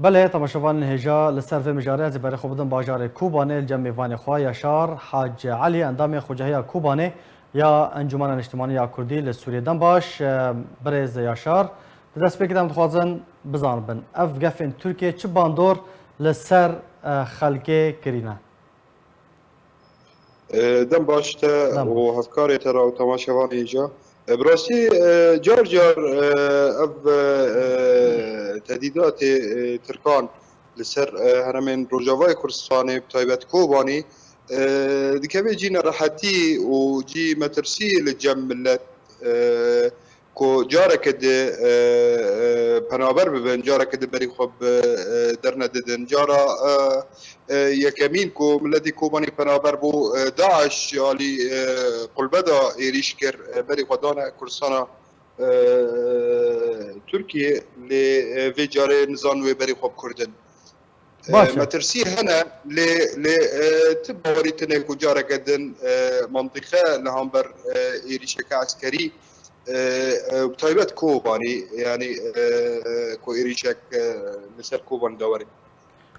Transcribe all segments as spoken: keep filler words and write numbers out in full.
Belê, temaşevanên hêja, li ser vê mijarê ez ê berê xwe bidim bajarê Kobanê, li cem mêvanê xwe Yaşar Hac Elî, endamê Xucehiya Kobanê ya Encûmena Niştimanî ya Kurdî li Sûriyê. Dem baş, e, birêz Yaşar. Di destpêkê de em dixwazin bizanibin, ev gefên Tirkiyê çi bandor li ser, e, xelkê kirîne? E, dem baş te Dem û baş. hevkarê te re û temaşevanê hêja. E, bi rastî, e, car car, e, ev, e, e, tehdîdatê, e, Tirkan li ser, e, herêmên Rojavayê Kurdistanê, bi taybet Kobanî, e, dikeve cî nerehetî û cî metirsî li cem milet, e, ku careke di, e, e, penaber bibin, careke di berî xwe bi, e, dernedidin. Cara, e, e, yekemîn ku miletê Kobanî penaber bû, e, DAIŞ alî, e, qulbeda êrîş kir, e, berî xwe dane Kurdistana, e, Tirkiyê, lê, e, vê carê nizan wê berî xwe bi Kurd in. E, Baş e. Metirsî hene, lê, lê, e, tu bawerî tune ku careke din, e, mantîqe li hember, e, êrîşeke eskerî, e, e, bi taybet Kobanî, yanî, e, ku êrîşek, e, li ser Kobanî de were.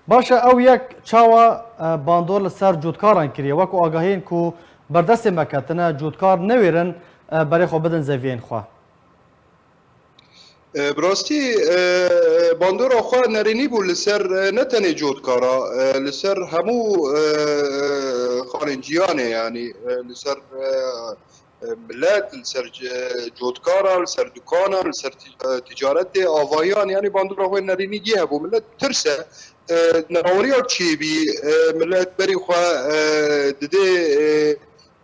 Baş e, ew yek çawa, e, bandor li ser cotkaran kiriye? Wek ku agahiyên ku berdestê me ketine, cotkar newêrin, e, berê xwe bidin zeviyên xwe. E, bi rastî, e, bandora xwe nerînî bû li ser, e, ne tenê cotkara, e, li ser hemû, e, e, xalên ciyanê, yanî, e, li ser, e, e, milet, li ser ce-, cotkara, li ser dukana, li ser ti-, e, ticaretê, avahiyan, yanî bandora xwe nerînî yê hebû. Milet tirse, e, nebaweriya çêbî, e, milet berî xwe, e, didê, e,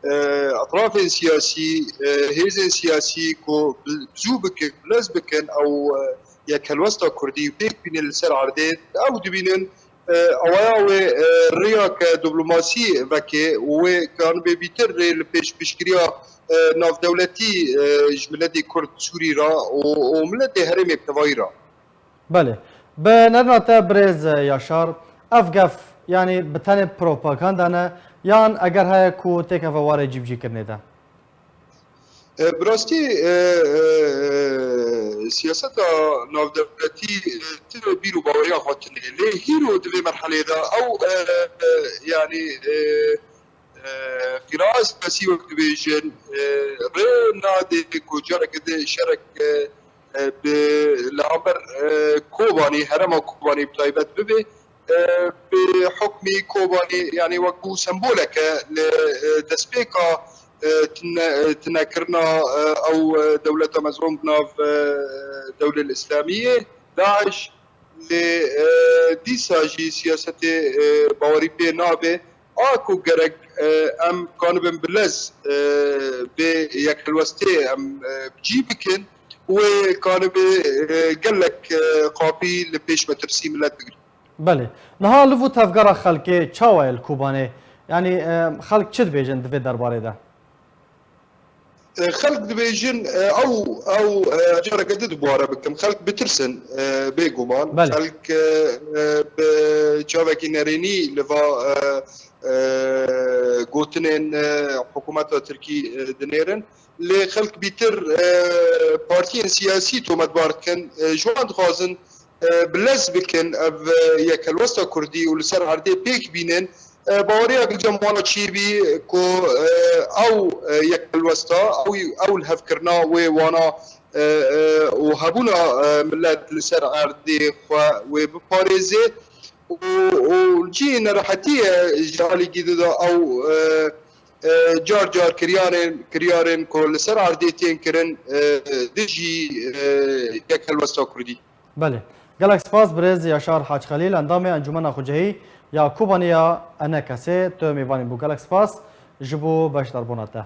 e, etrafên siyasî, e, hêzên siyasî ku bi-, bizû bikin, bilez bikin ew, e, yekhelwesta Kurdî û pêk bînin li ser erdê, ew dibînin, e, awaya wê, e, rêyeke diplomasî veke û wê kanibê bîtir rê li pêş piştgiriya, e, navdewletî, e, ji miletê Kurd Sûrî re û, û miletê herêmê bi tevayî re. Belê. Bi nerina te birêz Yaşar, ev gef, yanî bi tenê propaganda ne, yan eger heye ku têkeve warê cîbicîkirinê de? E, bi rastî, e, e, e, siyaseta navdewletî, e, ti bîr û baweriya xwe tune. Lê hîro di vê merhelê de ew, e, e, yanî, e, e, qîraa siyasî wek dibêjin, e, rê nade ku careke di şerek, e, e, bi, li hember, e, Kobanî, herêma Kobanî bi taybet bibe, e, bi hukmî Kobanî, yanî wekbû semboleke li, e, destpêka, e, tine-, e, tinekirina, e, ew, e, dewleta mezin bi nav, e, Dewlê Îslamiyê, DAIŞ, lê, e, dîsa jî siyasetê, e, bawerî pê nabe. A ku gerek, e, em kanibin bi lez, e, vê yekhelwestê em, e, bi cî bikin, wê kanibe, e, gelek, e, qapî li pêş metirsî milet bigrin. Belê. Niha liv û tevgera xelkê çawa ye li Kobanê? Yanî, e, xelk çi dibêjin di vê derbarê de? E, xelk dibêjin, e, ew, ew, e, careke din dubare bikim. Xelk bitirsin, e, bêguman. Belê. Xelk, e, e, bi çavekî nerênî li va, e, e, gotinên, e, hikûmeta Tirkî, e, dinêrin. Lê xelk bîtir, e, partiyên siyasî tometbar dikin. E, ji wan dixwazin, e, bi lez bikin ev, e, yekhelwesta Kurdî û li ser erdê pêk bînin. E, baweriya li cem wana çêbî ku, e, ew, e, yekhelwesta, ew, ew lihevkirina wê wana, e, e, û hebûna, e, milet li ser erdê xwe wê biparêze û, û cî nerehetî ye ji alîkî dida ew, e, e, car car kiryarên, kiryarên ku li ser erdê tên kirin, e, dijî, e, yekhelwesta Kurdî. Belê. Gelek spas birêz Yaşar Hac Xelîl, endamê Encûmena Xucehî ya Kobanî ya E N K S'ê, tu mêvanî bû. Gelek spas ji bo beşdarbûna te.